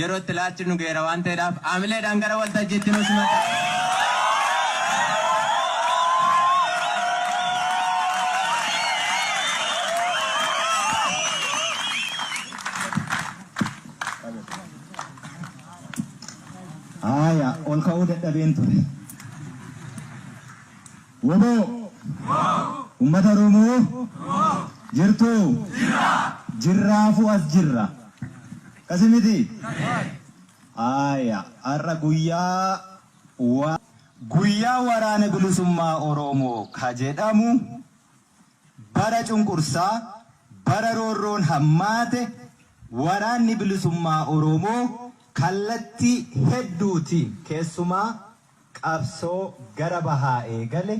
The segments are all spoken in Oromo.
Yeroo itti laachinu geera waan ta'eedhaaf haamileedhaan gara waltajjiitti nu simata. Haaya, ol ka'uu dadhabeen ture. Woboo! Ummata Oromoo! Jirtuu? Jirraafuu as jirra. Akkasi miti? Haaya, har'a guyyaa wa. Guyyaa Waraana Bilisummaa Oromoo ka jedhamu bara cunqursaa, bara roorroon hammaate, Waraanni Bilisummaa Oromoo kallattii hedduutiin keessumaa qabsoo gara bahaa eegale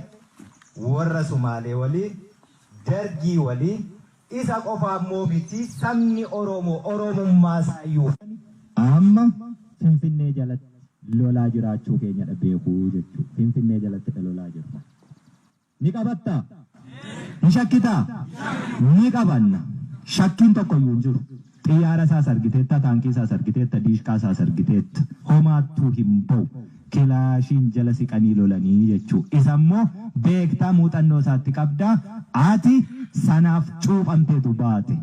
warra Sumaalee waliin, Dargii waliin, isa qofa ammoo miti sabni Oromoo Oromummaa isaa iyyuu. Amma Finfinnee jalatti lolaa jiraachuu keenyadha beekuu jechuu. Finfinnee jalattidha lolaa jirra. Ni qabattaa? Ni shakkitaa? Ni qabanna. Shakkiin tokko iyyuu hin jiru. Xiyyaara isaas argiteetta, taankii isaas argiteetta, diishqaa isaas argiteetta. Homaattuu hin ba'u. Kilaashiin jala siqanii lolanii jechuu. Isa immoo beektaa muuxannoo isaatti qabda. Ati sanaaf cuuphamteetu baate.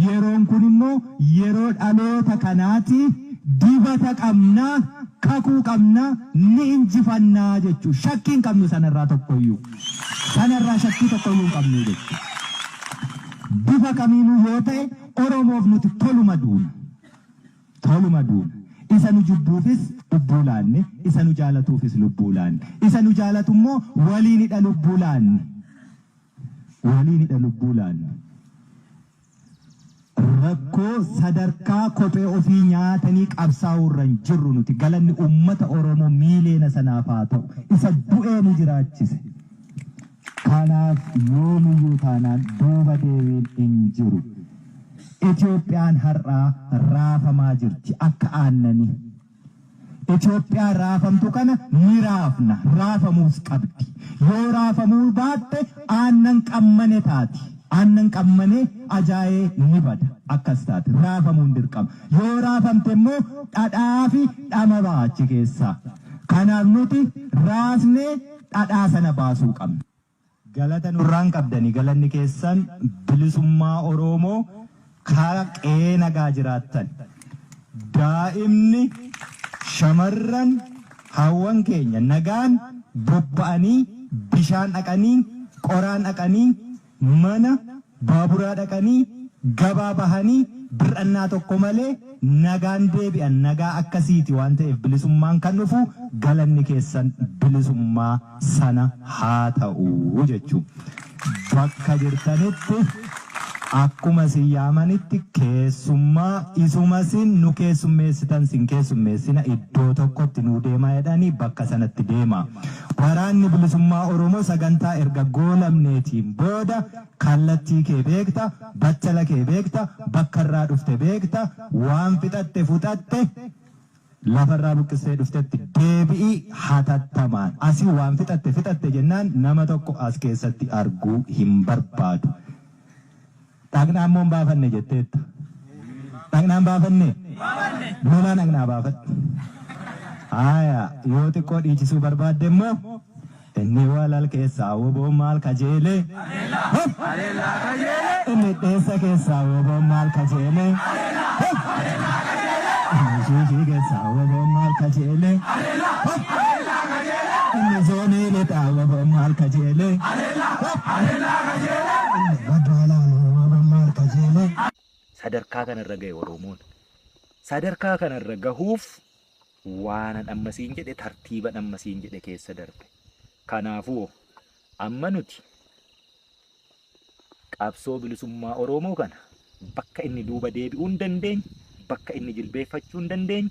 Yeroon kun immoo yeroo dhaloota kanaati. Dibata qabna, kakuu qabna, ni injifanna jechuu. Shakkii hin qabnu sanarraa tokkoyyuu. Sanarraa shakkii tokkoyyuu hin qabnu jechuu. Bifa kamiinuu yoo ta'e Oromoof nuti toluma duuna. Toluma duuna. Isa nu jibbuufis lubbuu laanne, isa nu jaalatuufis lubbuu laanne. Isa nu jaalatu immoo waliinidha lubbuu laanne. Waliinidha lubbuu laanne. Rakkoo sadarkaa kophee ofii nyaatanii qabsaa'uu irra hin jirru nuti. Galanni uummata Oromoo miiliyoona sanaaf haa ta'u. Isa du'ee nu jiraachise. Kanaaf yoomiyyuu taanaan duuba deebiin hin jiru. Itoophiyaan har'aa raafamaa jirti akka aannanii. Itoophiyaa raafamtu kana ni raafna, raafamuus qabdi. Yoo raafamuu baatte aannan qammane taati. Aannan qammanee ajaa'ee ni bada. Akkas taati. Raafamuun dirqama. Yoo raafamte immoo dhadhaa fi dhama ba'a achi keessaa. Kanaaf nuti raasnee dhadhaa sana baasuu qabna. Galata nurraa hin qabdani galanni keessan bilisummaa Oroomoo kara qe'ee nagaa jiraattan. Daa'imni, shamarran, haawwan keenya nagaan bobba'anii bishaan dhaqanii, qoraan dhaqanii, mana baaburaa dhaqanii, gabaa bahanii bir'annaa tokko malee nagaan deebi'an nagaa akkasiiti waan ta'eef bilisummaan kan dhufu galanni keessan bilisummaa sana haa ta'u jechuu. Bakka jirtanitti akkuma isin yaamanitti keessummaa isuma isin nu keessummeessitan sin keessummeessina iddoo tokkotti nuu deemaa jedhanii bakka sanatti deemaa. Waraanni Bilisummaa Oromoo sagantaa erga goolamneetiin booda kallattii kee beekta, battala kee beekta, bakka irraa dhufte beekta, waan fixatte fuxatte, lafa irraa buqqistee dhuftetti deebi'i hatattamaan. Asii waan fixatte fixatte jennaan nama tokko as keessatti arguu hin barbaadu. Dhaqnaa immoo hin baafanne jetteetta. Dhaqnaa hin baafannee? Lolaa dhaqnaa baafadhu. Haaya, yoo xiqqoo dhiichisuu barbaadde immoo inni walal keessaa woboon maal kajeelee? Hop! Inni dheessa keessaa woboon maal kajeelee? Hop! Inni shiishii keessaa woboon maal kajeelee? Hop! Inni zoonii lixaa woboon maal kajeelee? Hop! Inni magaalaa woboon maal kajeelee? Sadarkaa kanarra gahe Oromoon. Sadarkaa kanarra gahuuf waanan amma siin jedhe tartiiban amma siin jedhe keessa darbe. Kanaafuu amma nuti qabsoo bilisummaa Oromoo kana bakka inni duuba deebi'uu hin dandeenye, bakka inni jilbeeffachuu hin dandeenye,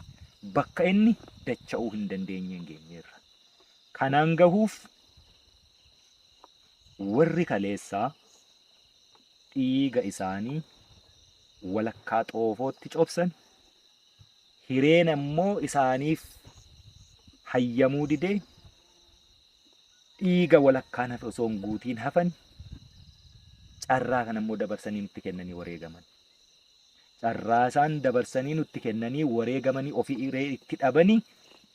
bakka inni dacha'uu hin dandeenyeen geenyeerra. Kanaan gahuuf warri kaleessaa dhiiga isaanii walakkaa xoofootti cobsan, hireen ammoo isaaniif hayyamuu didee dhiiga walakkaan hafe osoo hin guutiin hafan carraa kana immoo dabarsanii nutti kennanii wareegaman. Carraa isaan dabarsanii nutti kennanii wareegamanii ofii iree itti dhabanii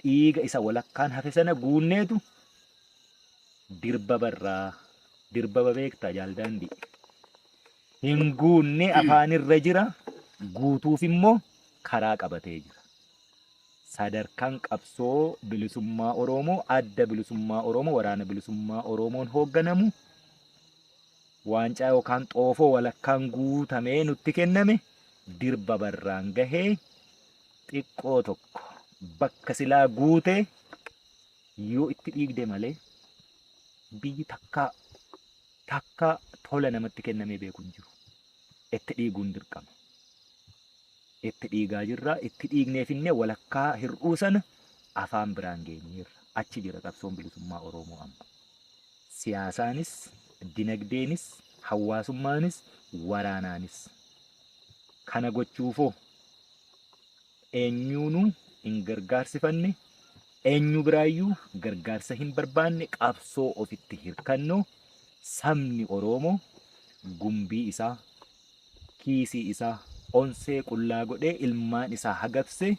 dhiiga isa walakkaan hafe sana guunneetu dirba barraa dirbaba beektaa jaaldaandii. Hin guunne afaanirra jira guutuuf immoo karaa qabatee jira. Sadarkaan qabsoo bilisummaa Oromoo adda bilisummaa Oromoo waraana bilisummaa Oromoon hoogganamu waancaa yookaan xoofoo walakkaan guutamee nutti kenname dirba barraan gahee xiqqoo tokko bakka silaa guutee yoo itti dhiigde malee biyyi takkaa takkaa tola namatti kennamee beeku hin jiru. Itti dhiiguun dirqama. Itti dhiigaa jirra. Itti dhiigneefinne walakkaa hir'uu sana afaan biraan geenyeerra. Achi jira qabsoon bilisummaa Oromoo amma. Siyaasaanis, dinagdeenis, hawaasummaanis, waraanaanis. Kana gochuufoo eenyuunuu hin gargaarsifanne, eenyu biraayyuu gargaarsa hin barbaanne qabsoo ofitti hirkannoo sabni Oromoo gumbii isaa, kiisii isaa, onsee qullaa godhee ilmaan isaa hagabsee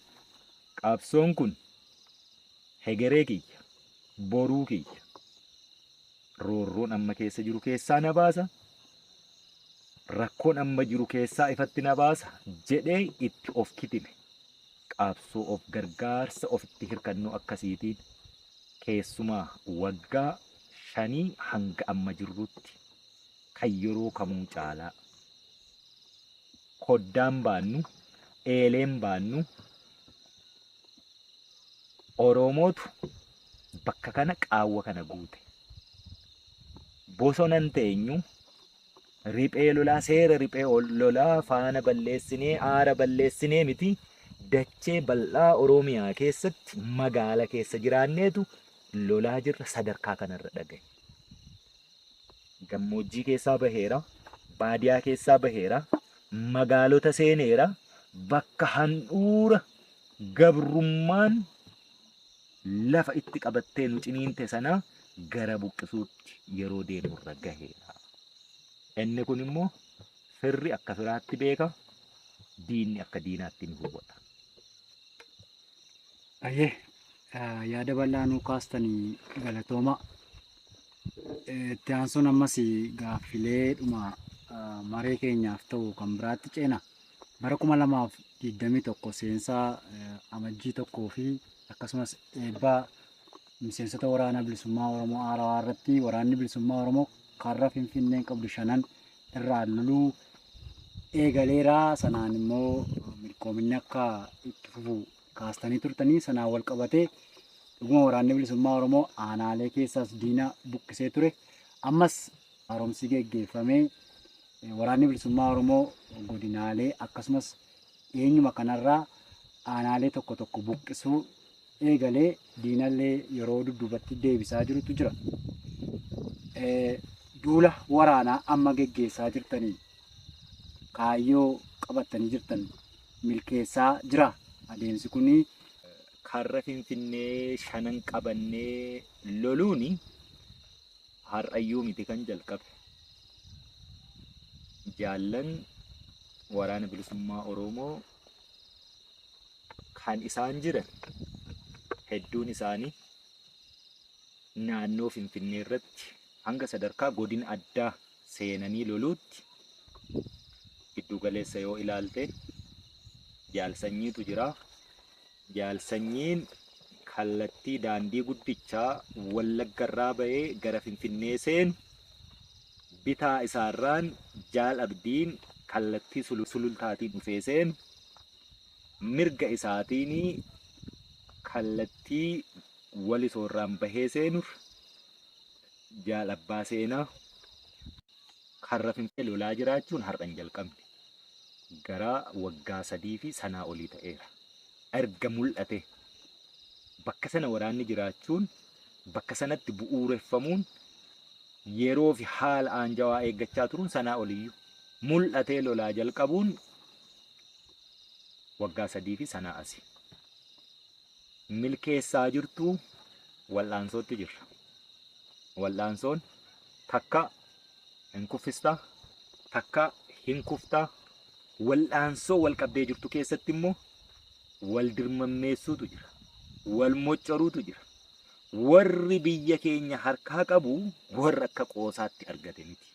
qabsoon kun hegeree kiyya, boruu kiyya, roorroon amma keessa jiru keessaa na baasa, rakkoon amma jiru keessaa ifatti na baasa jedhee itti of kitime. Qabsoo of gargaarsa ofitti hirkannoo akkasiitiin keessumaa waggaa 5 hanga amma jirrutti kan yeroo kamuu caalaa koddaan baannu, eeleen baannu Oromootu bakka kana qaawwa kana guute. Bosonan teenyu riphee lolaa seera riphee lolaa faana balleessinee aara balleessinee miti dachee bal'aa Oromiyaa keessatti magaala keessa jiraanneetu lolaa jirra sadarkaa kanarra dhagaye. Gammoojjii keessaa baheera, baadiyaa keessaa baheera, magaalota seeneera, bakka handhuura gabrummaan lafa itti qabattee nu ciniinte sana gara buqqisuutti yeroo deemurra gaheera. Inni kun immoo firri akka firaatti beeka, diinni akka diinaatti ni hubata. Ayyee yaada bal'aa nuu kaastanii galatooma. Itti aansuun ammas gaaffileedhuma maree keenyaaf ta'u kan biraatti ceena. Bara 2021 seensaa amajjii 1 fi akkasumas eebbaa miseensota waraana bilisummaa Oromoo haarawaa irratti waraanni bilisummaa Oromoo karra Finfinneen qabdu shanan irraa loluu eegaleera. Sanaan immoo milkoominni akka itti fufu kaastanii turtanii sanaan wal qabatee dhuguma waraanni bilisummaa Oromoo aanaalee keessaas diina buqqisee ture. Ammas haaromsi geggeeffamee waraanni bilisummaa Oromoo godinaalee akkasumas dhiyeenyuma kanarraa aanaalee tokko tokko buqqisuu eegalee diinallee yeroo dudduubatti deebisaa jirutu jira. Duula waraanaa amma geggeessaa jirtanii kaayyoo qabattanii jirtan milkeessaa jira. Adeemsi kuni Karra Finfinnee shanan qabannee loluuni har'ayyuu miti kan jalqabe. Jaallan waraana bilisummaa Oromoo kan isaan jiran hedduun isaanii naannoo Finfinnee irratti hanga sadarkaa godina addaa seenanii loluutti giddu galeessa yoo ilaalte jaalsanyiitu jira. Jaalsanyiin kallattii daandii guddichaa Wallaggarraa bahee gara Finfinnee seenu bitaa isaarraan Jaal Abdiin kallattii sulultaatiin dhufee seenu mirga isaatiin kallattii walisoorraan bahee seenur Jaal Abbaa Seenaa karra Finfinnee lolaa jiraachuun har'a hin jalqabne. Gara waggaa 3 fi sanaa olii ta'eera. Erga mul'ate bakka sana waraanni jiraachuun bakka sanatti bu'uureffamuun yeroo fi haala aanjawaa eeggachaa turuun sanaa oliyyuu mul'atee lolaa jalqabuun waggaa 3 fi sanaa asi. Milkeessaa jirtu wal'aansootti jirra. Wal'aansoon takka hin kuffista, takka hin kufta. Wal'aansoo wal qabdee jirtu keessatti immoo wal dirmammeessuutu jira. Wal moccoruutu jira. Warri biyya keenya harkaa qabu warra akka qoosaatti argate miti.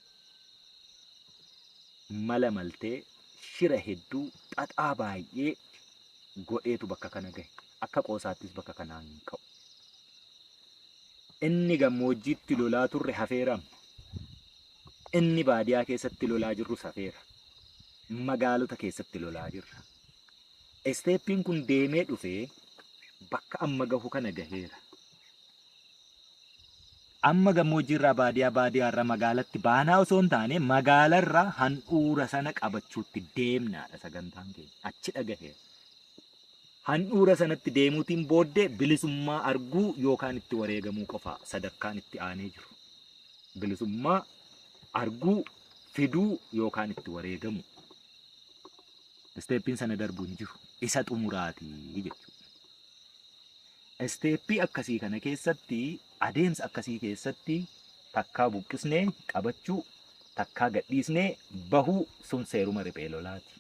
Mala maltee shira hedduu xaxaa baay'ee godheetu bakka kana gahe. Akka qoosaattis bakka kanaan hin ka'u. Inni gammoojjiitti lolaa turre hafeera. Inni baadiyaa keessatti lolaa jirrus hafeera. Magaalota keessatti lolaa jirra. Isteeppiin kun deemee dhufee bakka amma gahu kana gaheera. Amma gammoojjiirraa baadiyaa, baadiyaarraa magaalatti baanaa osoo hin taane magaalarraa handhuura sana qabachuutti deemnaadha sagantaan keenya. Achi dhagaheera. Handhuura sanatti deemuutiin booddee bilisummaa arguu yookaan itti wareegamuu qofa sadarkaan itti aanee jiru. Bilisummaa arguu, fiduu yookaan itti wareegamu. Isteeppiin sana darbuu hin jiru. Isa xumuraatii jechuudha. Isteeppii akkasii kana keessatti, adeemsa akkasii keessatti takkaa buqqisnee qabachuu, takkaa gadhiisnee bahuu sun seeruma riphee lolaati.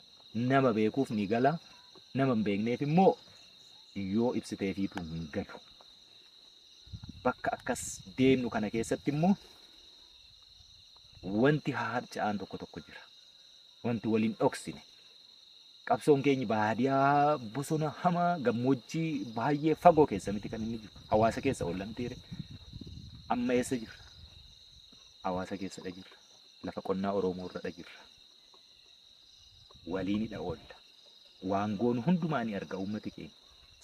Nama beekuuf ni gala, nama hin beekneef immoo yoo ibsiteefiitu hin galu. Bakka akkas deemnu kana keessatti immoo wanti harca'aan tokko tokko jira. Wanti waliin dhoksine. Qabsoon keenya baadiyaa bosona hamaa gammoojjii baay'ee fagoo keessa miti kan inni jiru. Hawaasa keessa oollamteere. Amma eessa jirra? Hawaasa keessadha jirra. Lafa qonnaa Oromoo irradha jirra. Waliinidha oolla. Waan goonu hundumaa ni arga uummati keenya.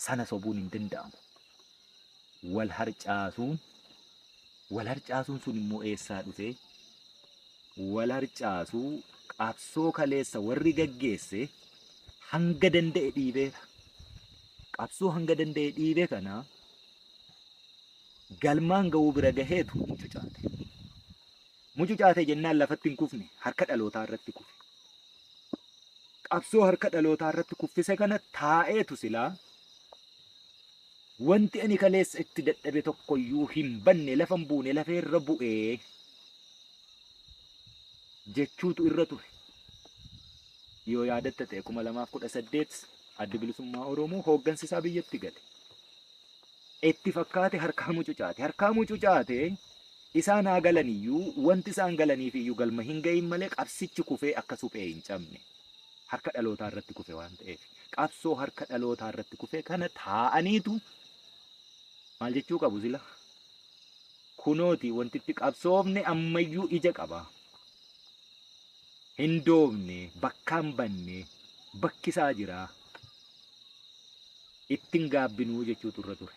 Sana sobuun hin danda'amu. Wal harcaasuun sun immoo eessaa dhufee? Wal harcaasuu qabsoo kaleessa warri gaggeesse hanga danda'e dhiibeera. Qabsoo hanga danda'e dhiibee kana galmaan ga'uu bira gaheetu mucucaate. Mucucaate jennaan lafatti hin kufne, harka dhalootaa irratti kufe. Qabsoo harka dhalootaa irratti kuffise kana taa'eetu silaa wanti ani kaleessa itti dadhabe tokkoyyuu hin banne, lafa hin buune, lafa irra bu'ee jechuutu irra ture. Yoo yaadatta ta'e 2018 Addi Bilisummaa Oromoo hooggansi isaa biyyatti gale. Itti fakkaate harkaa mucucaate. Harkaa mucucaate isaan haa galaniyyuu wanti isaan galaniif iyyuu galma hin gahin malee qabsichi kufee akka suphee hin cabne. Harka dhalootaa irratti kufe waan ta'eef. Qabsoo harka dhalootaa irratti kufe kana taa'aniitu maal jechuu qabu sila? Kunooti wanti itti qabsoofne ammayyuu ija qaba. Hin doofne, bakka hin banne, bakki isaa jira. Ittiin gaabbinuu jechuutu irra ture.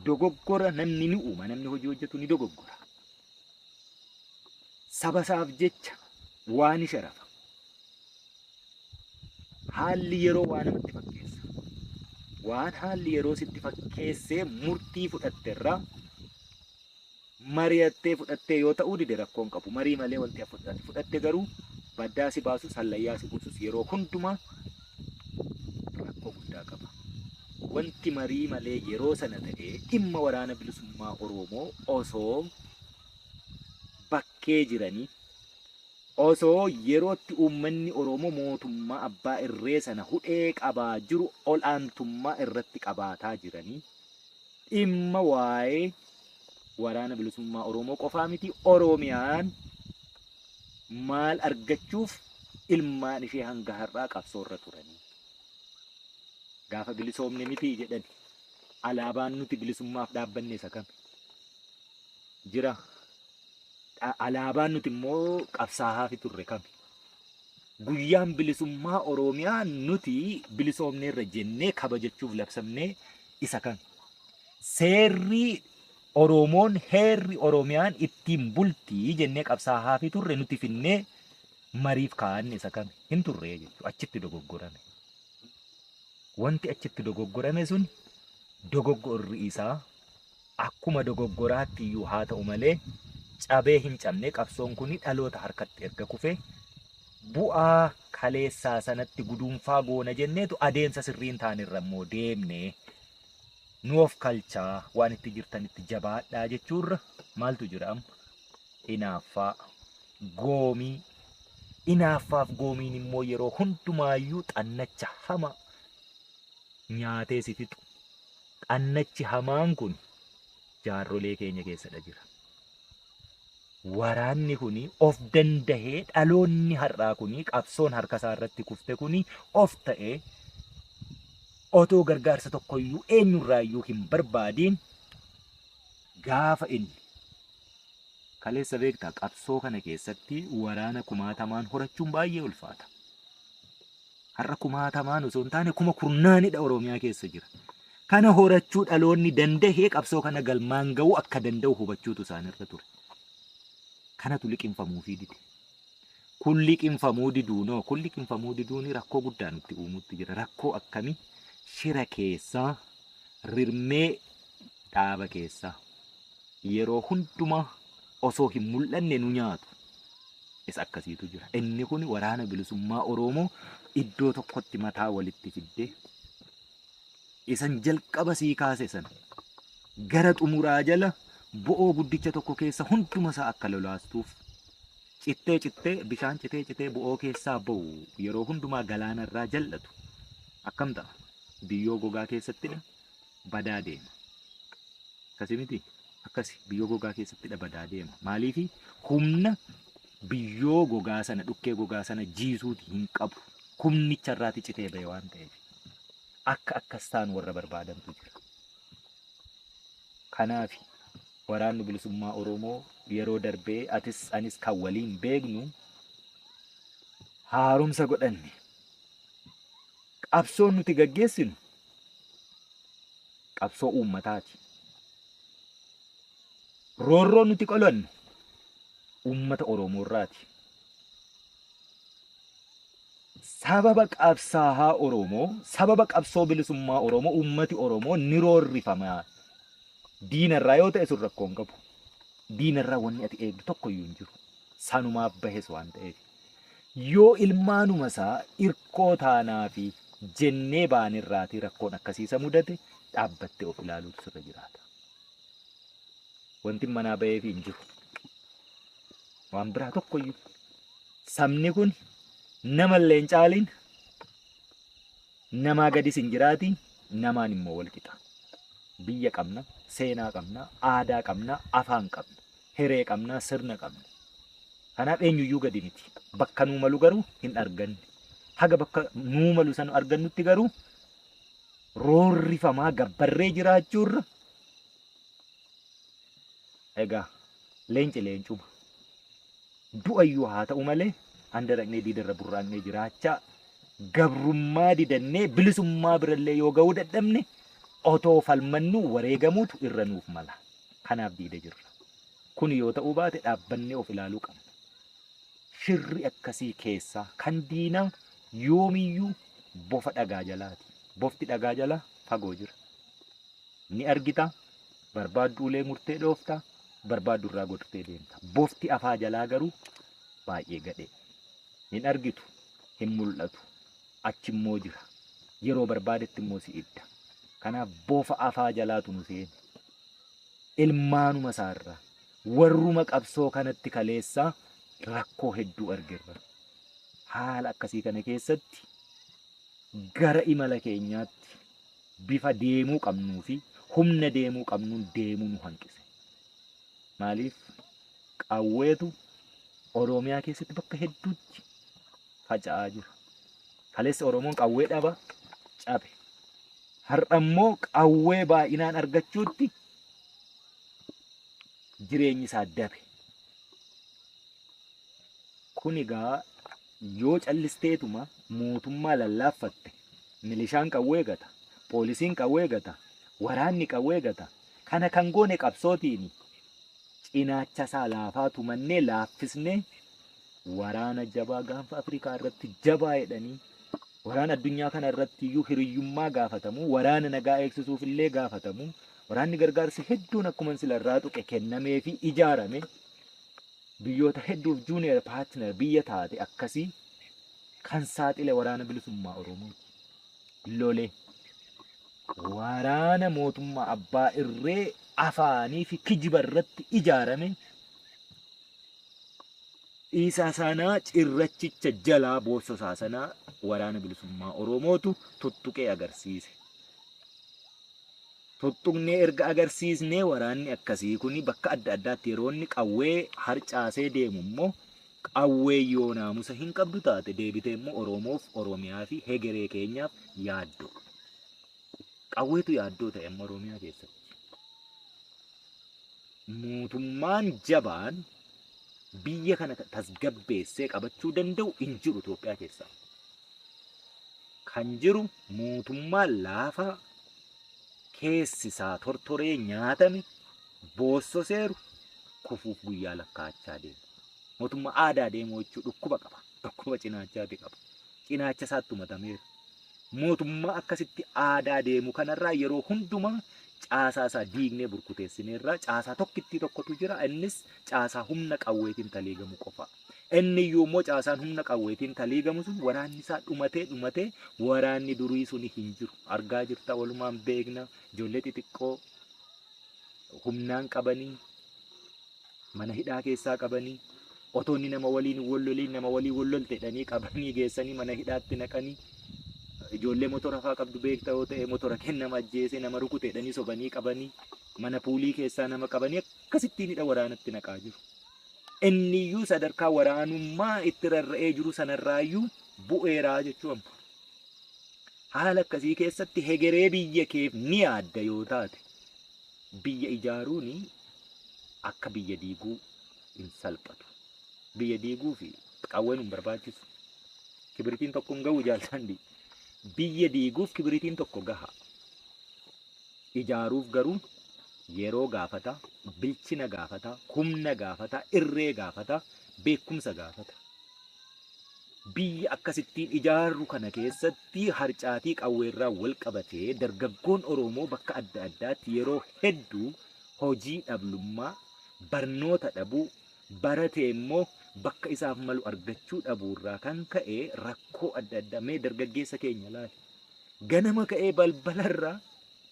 Dogoggora namni ni uuma, namni hojii hojjetu ni dogoggora. Saba isaaf jecha waa ni sharafa. Haalli yeroo waa namatti fakkeessa. Waan haalli yeroo sitti fakkeessee murtii fudhatterraa mari'attee fudhattee yoo ta'uu dide rakkoon qabu. Marii malee wanti fudhatte garuu baddaa si baasus hallayyaa si buusus yeroo hundumaa rakkoo guddaa qaba. Wanti marii malee yeroo sana ta'ee dhimma waraana bilisummaa Oromoo osoo bakkee jiranii, osoo yerootti uummanni Oromoo mootummaa abbaa irree sana hudhee qabaa jiru ol'aantummaa irratti qabaataa jiranii, dhimma waa'ee waraana bilisummaa Oromoo qofaa miti, Oromiyaan maal argachuuf ilmaan ishee hanga har'aa qabsoorra turanii. Gaafa bilisoomne miti jedhani alaabaan nuti bilisummaaf dhaabbanne isa kami? Jira. Alaabaan nuti immoo qabsaa'aa fi turre kami? Guyyaan bilisummaa Oromiyaa nuti bilisoomneerra jennee kabajachuuf labsamnee isa kami? Seerri Oromoon heerri Oromiyaan ittiin bultii jennee qabsaa'aa fi turre nuti finnee mariif kaa'anne isa kami? Hin turre jechuudha. Achitti dogoggorame. Wanti achitti dogoggorame sun dogoggorri isaa akkuma dogoggoraatti iyyuu haa ta'u malee cabee hin cabne. Qabsoon kun dhaloota harkatti erga kufee bu'aa kaleessaa sanatti guduunfaa goona jenneetu adeemsa sirriin taanirra immoo deemne. Nu of kalchaa waan itti jirtanitti jabaadhaa jechuurra maaltu jira amma? Hinaaffaa, goomii, Inaaffaaf goomiin immoo yeroo hundumaayyuu xannacha hamaa nyaatee si fixu. Xannachi hamaan kun jaarrolee keenya keessadha jira. Waraanni kun of dandahee dhaloonni har'aa kun qabsoon harka isaa irratti kufte kun of ta'ee otoo gargaarsa tokkoyyuu eenyurraayyuu hin barbaadiin gaafa inni kaleessa beektaa qabsoo kana keessatti waraana kumaatamaan horachuun baay'ee ulfaata. Har'a kumaatamaan osoo hin taane kuma kurnaanidha Oromiyaa keessa jira. Kana horachuu dhaloonni dandahee qabsoo kana galmaan ga'uu akka danda'u hubachuutu isaanirra ture. Kanatu liqimfamuufii dide. Kun liqimfamuu diduunoo kun liqimfamuu diduun rakkoo guddaa nutti uumuutti jira. Rakkoo akkamii? Shira keessaa rirmee dhaaba keessaa yeroo hundumaa osoo hin mul'anne nu nyaatu. Isa akkasiitu jira. Inni kun waraana bilisummaa Oromoo iddoo tokkotti mataa walitti fiddee isan jalqaba sii kaase sana gara xumuraa jala bo'oo guddicha tokko keessa hunduma isaa akka lolaastuuf cittee cittee bishaan citee citee bo'oo keessaa ba'u yeroo hundumaa galaanarraa jal'atu akkam ta'a? Biyyoo gogaa keessattidha badaa deema. Akkasi miti? Akkasi biyyoo gogaa keessattidha badaa deema. Maaliifi humna biyyoo gogaa sana dhukkee gogaa sana jiisuuti hin qabu. Humnicharraati citee ba'e waan ta'eef. Akka akkas ta'an warra barbaadantu jira. Kanaaf waraanni bilisummaa Oromoo yeroo darbee atis anis kan waliin beeknu haaromsa godhanne. Qabsoon nuti gaggeessinu qabsoo uummataati. Roorroon nuti qolannu uummata Oromoo irraati. Sababa qabsaa'aa Oromoo, sababa qabsoo bilisummaa Oromoo, uummati Oromoo ni roorrifama. Diinarraa yoo ta'e sun rakkoo hin qabu. Diinarraa wanni ati eegdu tokko iyyuu hin jiru. Sanumaaf bahes waan ta'eef. Yoo ilmaanuma isaa irkoo taanaa fi jennee baanirraatii rakkoon akkasiisa mudate dhaabbattee of ilaaluutu sirra jiraata. Wanti manaa baheefii hin jiru. Waan biraa tokkoyyuu. Sabni kun namallee hin caaliin namaa gadis hin jiraatiin namaan immoo wal qixa. Biyya qabna, seenaa qabna, aadaa qabna, afaan qabna, hiree qabna, sirna qabna. Kanaaf eenyuyyuu gadi miti. Bakka nuu malu garuu hin arganne. Haga bakka nuu malu san argannutti garuu roorrifamaa gabbarree jiraachuurra egaa leenci leencuma. Du'ayyuu haa ta'u malee handa dhaqnee diidarra burraaqnee jiraachaa gabrummaa didannee bilisummaa birallee yoo ga'uu dadhabne otoo falmannuu wareegamuutu irra nuuf mala. Kanaaf diida jirra. Kun yoo ta'uu baate dhaabbannee of ilaaluu qabna. Shirri akkasii keessaa kan diinaa yoomiyyuu bofa dhagaa jalaati. Bofti dhagaa jalaa fagoo jira. Ni argita, barbaaddu ulee murtee dhoofta, barbaaddu irraa godhutee deemta. Bofti afaa jalaa garuu baay'ee gadhee. Hin argitu, hin mul'atu. Achi immoo jira. Yeroo barbaadetti immoo si idda. Kanaaf bofa afaa jalaatu nu seene. Ilmaanuma isaarraa warruma qabsoo kanatti kaleessaa rakkoo hedduu argirra. Haala akkasii kana keessatti gara imala keenyaatti bifa deemuu qabnuu fi humna deemuu qabnuun deemuu nu hanqise. Maaliif qawweetu Oromiyaa keessatti bakka hedduutti faca'aa jira. Kaleessa Oromoon qawwee dhaba cabe. Har'a immoo qawwee baay'inaan argachuutti jireenyi isaa dabe. Kun egaa yoo callisteetuma mootummaa lallaaffatte milishaan qawwee gata, poolisiin qawwee gata, waraanni qawwee gata. Kana kan goone qabsootiin cinaacha isaa laafaa tumannee laaffisnee waraana jabaa gaanfa Afrikaa irratti jabaa jedhanii waraana addunyaa kana irratti iyyuu hiriyyummaa gaafatamu, waraana nagaa eegsisuuf illee gaafatamu, waraanni gargaarsi hedduun akkuma sila irraa tuqe kennamee fi ijaarame biyyoota hedduuf junior partner biyya taate akkasii kan saaxile waraana bilisummaa Oromooti. Lolee waraana mootummaa abbaa irree afaanii fi kijiba irratti ijaarame Dhiisaa sanaa cirrachicha jalaa boossosaa sanaa waraana bilisummaa Oromootu tuttuqee agarsiise. Tuttuqnee erga agarsiisnee waraanni akkasii kun bakka adda addaatti yeroo inni qawwee harcaasee deemu immoo qawwee yoo naamusa hin qabdu taate deebitee immoo Oromoof Oromiyaa fi hegeree keenyaaf yaaddoo. Qawweetu yaaddoo ta'e amma Oromiyaa keessatti. Mootummaan jabaan biyya kana tasgabbeessee qabachuu danda'u hin jiru Itoophiyaa keessa. Kan jiru mootummaa laafaa keessi isaa tortoree nyaatame boossoseeru kufuuf guyyaa lakkaa'achaa deema. Mootummaa aadaa deemu jechuun dhukkuba qaba. Dhukkuba cinaachaati qaba. Cinaacha isaatti matameera. Mootummaa akkasitti aadaa deemu kanarraa yeroo hundumaa caasaa isaa diignee burkuteessineerraa caasaa tokkittii tokkotu jira. Innis caasaa humna qawweetiin taliigamu qofa. Inni iyyuu immoo caasaan humna qawweetiin taliigamu sun waraanni isaa dhumatee dhumatee waraanni durii suni hin jiru. Argaa jirta, walumaan beekna. Ijoollee xixiqqoo humnaan qabanii mana hidhaa keessaa qabanii otoo inni nama waliin wal loliin nama waliin wal lolte jedhanii qabanii geessanii mana hidhaatti naqanii, ijoollee motora fa'aa qabdu beekta yoo ta'e, motora kennama ajjeesee nama rukute jedhanii sobanii qabanii mana puulii keessaa nama qabanii akkasittiin hidha waraanatti naqaa jiru. Inni iyyuu sadarkaa waraanummaa itti rarra'ee jiru sanarraayyuu bu'eeraa jechuu amma. Haala akkasii keessatti hegeree biyya keef ni yaadda yoo taate, biyya ijaaruun akka biyya diiguu hin salphatu. Biyya diiguu fi qawween hin barbaachisu. Kibiritiin tokko hin gahu jaalsandi. Biyya diiguuf kibiritiin tokko gaha. Ijaaruuf garuu yeroo gaafata, bilchina gaafata, humna gaafata, irree gaafata, beekumsa gaafata. Biyya akkasittiin ijaarru kana keessatti harcaatii qawweerraa wal qabatee dargaggoon Oromoo bakka adda addaatti yeroo hedduu hojii dhablummaa, barnoota dhabuu, baratee immoo bakka isaaf malu argachuu dhabuurraa kan ka'e rakkoo adda addaa. Mee dargaggeessa keenya laali. Ganama ka'ee balbalarraa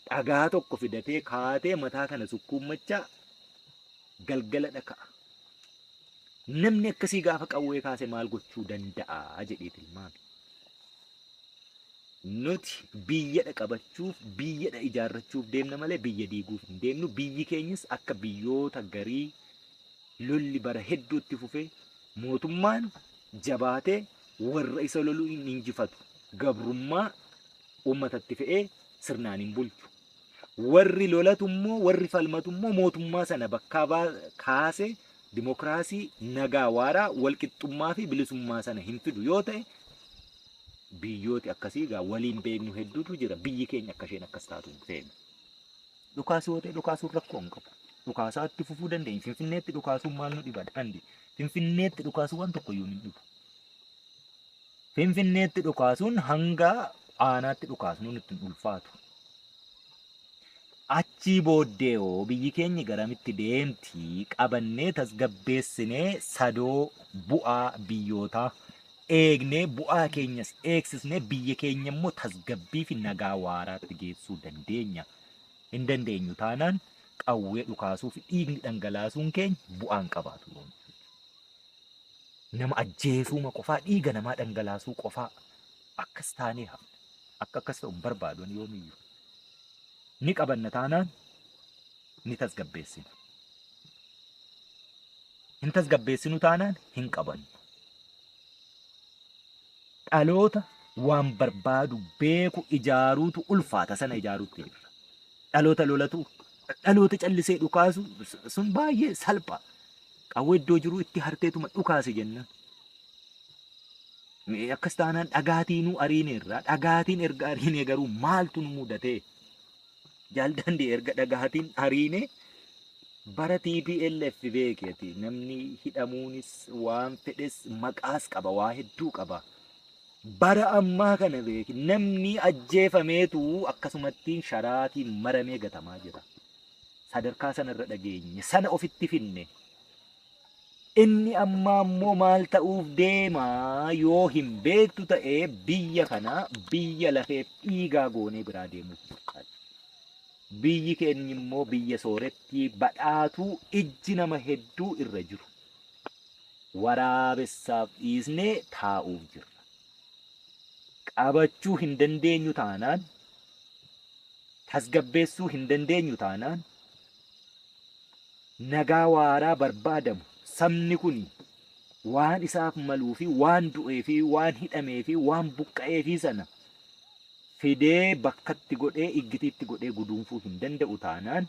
dhagaa tokko fidatee kaatee mataa kana sukkuummachaa galgala dhaka'a. Namni akkasii gaafa qawwee kaase maal gochuu danda'a jedhee tilmaame. Nuti biyyadha qabachuuf, biyyadha ijaarrachuuf deemna malee biyya diiguuf hin deemnu. Biyyi keenyas akka biyyoota garii lolli bara hedduutti fufee mootummaan jabaatee warra isa loluu hin injifatu. Gabrummaa uummatatti fe'ee sirnaan hin bulchu. Warri lolatu immoo, warri falmatu immoo mootummaa sana bakkaa kaasee dimokiraasii, nagaa waaraa, walqixxummaa fi bilisummaa sana hin fidu yoo ta'e, biyyooti akkasii egaa waliin beeknu hedduutu jira. Biyyi keenya akka isheen akkas taatu hin feenu. Dhukaasuu yoo ta'e dhukaasuun rakkoo hin qabu. Dhukaasaatti fufuu dandeenya. Finfinneetti dhukaasuun maal nu dhiba daandii? Finfinneetti dhukaasuun waan tokko iyyuu hin dhibu. Finfinneetti dhukaasuun hanga aanaatti dhukaasnuun nutti hin ulfaatu. Achii booddee hoo biyyi keenya garamitti deemti? Qabannee tasgabbeessinee sadoo bu'aa biyyootaa eegnee bu'aa keenyas eegsisnee biyya keenya immoo tasgabbii fi nagaa waaraatti geessuu dandeenya. Hin dandeenyu taanaan qawwee dhukaasuu fi dhiigni dhangalaasuun keenya bu'aan qabaatu. Nama ajjeesuuma qofaa, dhiiga namaa dhangalaasuu qofaa akkas taanee hafna. Akka akkas ta'u hin barbaadu ani yoomiyyuu. Ni qabanna taanaan ni tasgabbeessina. Hin tasgabbeessinu taanaan hin qabannu. Dhaloota waan barbaadu beeku ijaaruutu ulfaata, sana ijaaruutti jirra. Dhaloota lolatu, dhaloota callisee dhukaasu sun baay'ee salphaa. Qawwee iddoo jiru itti harteetuma dhukaase jennaan. Akkas taanaan dhagaatiinuu ariineerra. Dhagaatiin erga ariinee garuu maaltu nu mudatee? Jaaldandee erga dhagaatiin ariinee bara TPLF beekeeti. Namni hidhamuunis waan fedhes maqaas qaba, waa hedduu qaba. Bara ammaa kana beeki, namni ajjeefameetu akkasumattiin sharaatiin maramee gatamaa jira. Sadarkaa sanarra dhageenye sana ofitti finne. Inni ammaa immoo maal ta'uuf deema yoo hin beektu ta'e, biyya kana biyya lafeef dhiigaa goonee biraa deemuuf jirra. Biyyi keenya immoo biyya soorettii badhaatuu ijji nama hedduu irra jiru. Waraabessaaf dhiisnee taa'uuf jirra. Qabachuu hin dandeenyu taanaan, tasgabbeessuu hin dandeenyu taanaan, nagaa waaraa barbaadamu sabni kun waan isaaf maluu fi waan du'ee fi waan hidhamee fi waan buqqa'ee fi sana fidee bakkatti godhee iggitiitti godhee guduunfuu hin danda'u taanaan,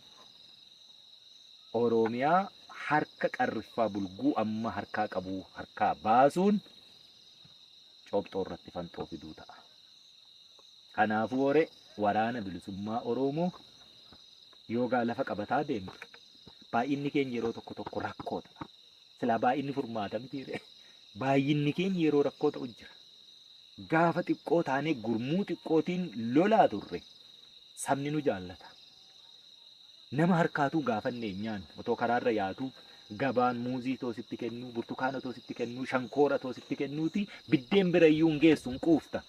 Oromiyaa harka qarriffaa bulguu amma harkaa qabu harkaa baasuun cobxoo irratti fanxoo fiduu ta'a. Kanaafuu hore waraana bilisummaa Oromoo yoogaa lafa qabataa deemtu baay'inni keenya yeroo tokko tokko rakkoo ta'a. Silaa baay'inni furmaata mitiire. Baay'inni keenya yeroo rakkoo ta'u jira. Gaafa xiqqoo taanee gurmuu xiqqootiin lolaa turre sabni nu jaallata. Nama harkaatuu gaafanne hin nyaannu. Otoo karaarra yaatuu gabaan muuzii otoo sitti kennuu, burtukaana otoo sitti kennuu, shankoora otoo sitti kennuuti biddeen bira iyyuu hin geessu, hin quufta.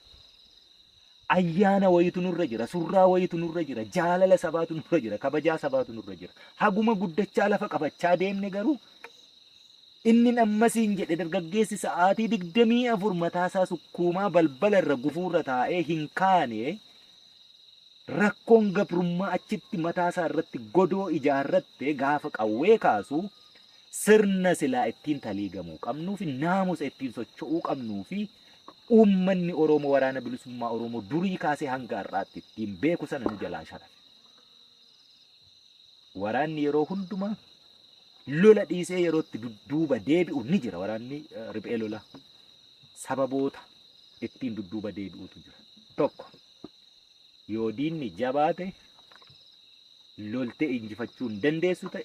Ayyaana wayitu nurra jira, surraa wayitu nurra jira, jaalala sabaatu nurra jira, kabajaa sabaatu nurra jira. Haguma guddachaa lafa qabachaa deemne garuu inni ammasiin jedhe dargaggeessi sa'aatii 24 mataasaa sukkuumaa balbala irra gufuurra taa'ee hin kaane, rakkoon gabrummaa achitti mataasaa irratti godoo ijaarratte gaafa qawwee kaasu sirna silaa ittiin taliigamuu qabnuu fi naamusa ittiin socho'uu qabnuu fi uummanni Oromoo waraana bilisummaa Oromoo durii kaasee hanga har'aatti ittiin beeku sana nu jalaa sharafe. Waraanni yeroo hundumaa lola dhiisee yeroo itti dudduuba deebi'u ni jira. Waraanni riphee lolaa sababoota ittiin dudduuba deebi'utu jira. Tokko, yoo diinni jabaate loltee injifachuu hin dandeessu ta'e,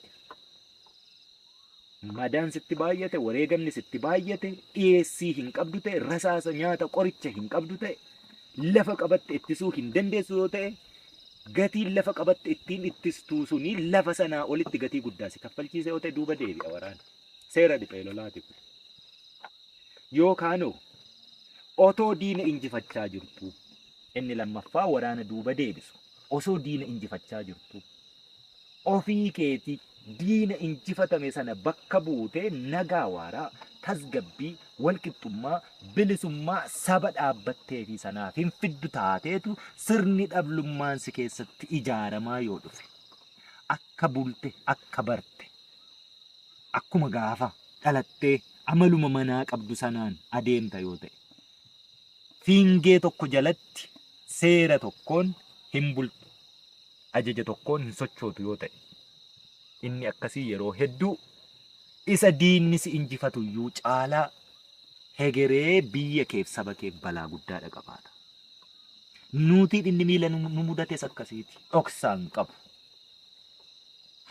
madaan sitti baay'ate, wareegamni sitti baay'ate, dhiyeessii hin qabdu ta'e, rasaasa, nyaata, qoricha hin qabdu ta'e, lafa qabatte ittisuu hin dandeessu yoo ta'e, gatiin lafa qabatte ittiin ittistuu suni lafa sanaa olitti gatii guddaa si kaffalchiisa yoo ta'e duuba deebi'a waraana. Seera riphee lolaati kun. Yookaanoo otoo diina injifachaa jirtu, inni lammaffaa waraana duuba deebisu, osoo diina injifachaa jirtu ofii keetii diina injifatame sana bakka buutee nagaa waaraa, tasgabbii, walqixxummaa, bilisummaa saba dhaabbattee fi sanaaf hin fiddu taateetu sirni dhablummaan si keessatti ijaaramaa yoo dhufe, akka bulte, akka barte, akkuma gaafa dhalattee amaluma manaa qabdu sanaan adeemta yoo ta'e, fiingee tokko jalatti seera tokkoon hin bultu, ajaja tokkoon hin sochootu yoo ta'e, inni akkasii yeroo hedduu isa diinni si injifatu iyyuu caalaa hegeree biyya keef saba keef balaa guddaadha qabaata. Nuutiin inni miila nu mudates akkasiiti. Dhoksaan qabu.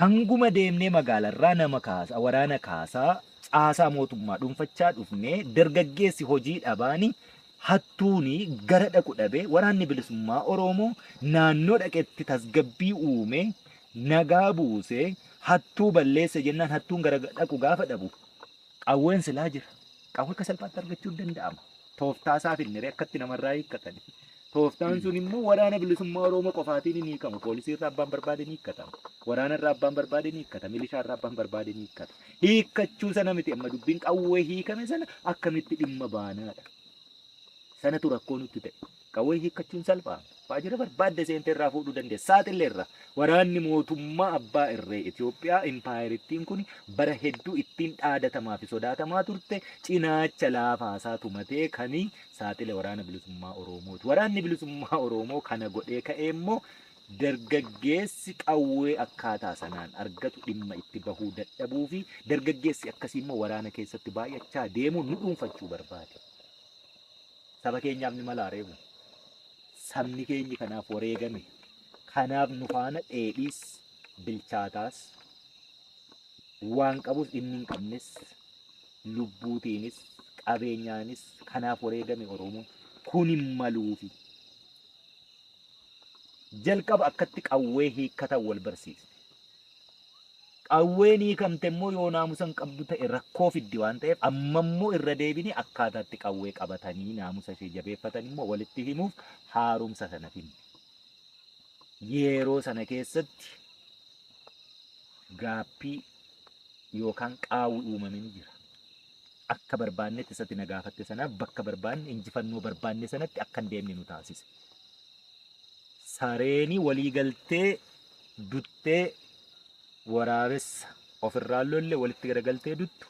Hanguma deemnee magaalarraa nama kaasa, waraana kaasaa, caasaa mootummaa dhuunfachaa dhufnee dargaggeessi hojii dhabaani hattuuni gara dhaqu dhabee waraanni bilisummaa Oromoo naannoo dhaqetti tasgabbii uume, nagaa buusee hattuu balleesse jennaan hattuun gara dhaqu gaafa dhabu qawween silaa jira. Qawwee akka salphaatti argachuun danda'ama. Tooftaa isaa finnere akkatti namarraa hiikkatan. Tooftaan sun immoo waraana bilisummaa Oromoo qofaatiin hin hiikamu. Poolisii irraa abbaan barbaade ni hiikkatama. Waraana irraa abbaan barbaade ni hiikkata. Milishaa irraa abbaan barbaade ni hiikkata. Hiikkachuu sana miti amma dubbiin, qawwee hiikame sana akkamitti dhimma baanaadha. Sanatu rakkoo nutti ta'e. Qawwee hiikkachuun salphaa. Waajjira barbaadde seentee irraa fuudhuu dandeessa. Saaxillee irra. Waraanni mootummaa abbaa irree Itoophiyaa impaayerittiin kun bara hedduu ittiin dhaadatamaa fi sodaatamaa turte cinaacha laafaasaa tumatee kan saaxile waraana bilisummaa Oromooti. Waraanni bilisummaa Oromoo kana godhee ka'ee immoo dargaggeessi qawwee akkaataa sanaan argatu dhimma itti bahuu dadhabuu fi dargaggeessi akkasii immoo waraana keessatti baay'achaa deemuu nu dhuunfachuu barbaade. Saba keenyaaf ni malaa reebu. Sabni keenyi kanaaf wareegame. Kanaaf nu faana dheedhiis bilchaataas waan qabus inni hin qabnes lubbuutiinis qabeenyaanis kanaaf wareegame Oromoon kun hin maluufi. Jalqaba akkatti qawwee hiikkatan wal barsiisne. Qawween hiikamte immoo yoo naamusa hin qabdu ta'e rakkoo fiddi waan ta'eef amma immoo irra deebinee akkaataatti qawwee qabatanii naamusa ishee jabeeffatan immoo walitti himuuf haaromsa sana finne. Yeroo sana keessatti gaappii yookaan qaawwi uumame ni jira. Akka barbaannetti isatti na gaafatte sanaaf bakka barbaanne injifannoo barbaanne sanatti akka hin deemne nu taasise. Sareenii walii galtee duttee waraabessa ofirraan lolle walitti garagaltee duttu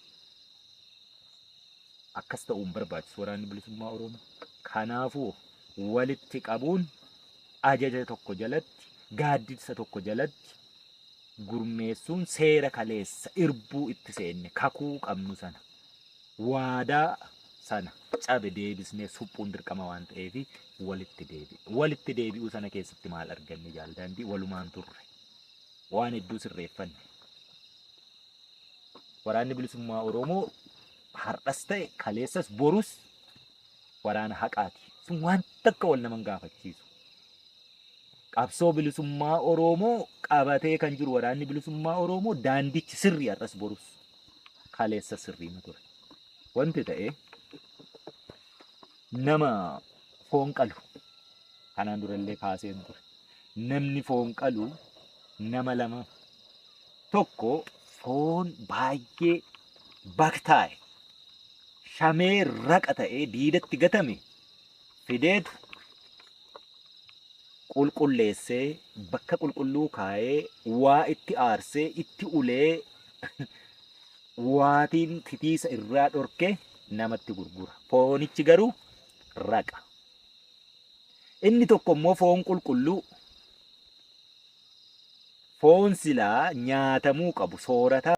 akkas ta'uu hin barbaachisu waraanni bilisummaa Oromoo. Kanaafuu walitti qabuun ajaja tokko jalatti gaaddisa tokko jalatti gurmeessuun seera kaleessa irbuu itti seenne kakuu qabnu sana waadaa sana cabe deebisnee suphuun dirqama waan ta'eef walitti deebi'e. Walitti deebi'uu sana keessatti maal arganne jaaldaandii walumaan turre. Waan hedduu sirreeffanne. Waraanni bilisummaa Oromoo har'as ta'e kaleessas borus waraana haqaati. Sun waan takka wal nama hin gaafachiisu. Qabsoo bilisummaa Oromoo qabatee kan jiru waraanni bilisummaa Oromoo daandichi sirrii har'as borus kaleessa sirrii ture. Wanti ta'e nama foon qalu kanaan durallee kaaseen ture. Namni foon qalu nama lama tokko foon baay'ee baktaa'e shamee raqa ta'ee diidatti gatame fideetu qulqulleessee bakka qulqulluu kaa'ee waa itti aarsee itti ulee waatiin titiisa irraa dhorkee namatti gurgura. Foonichi garuu raqa. Inni tokko immoo foon qulqulluu foon silaa nyaatamuu qabu soorataa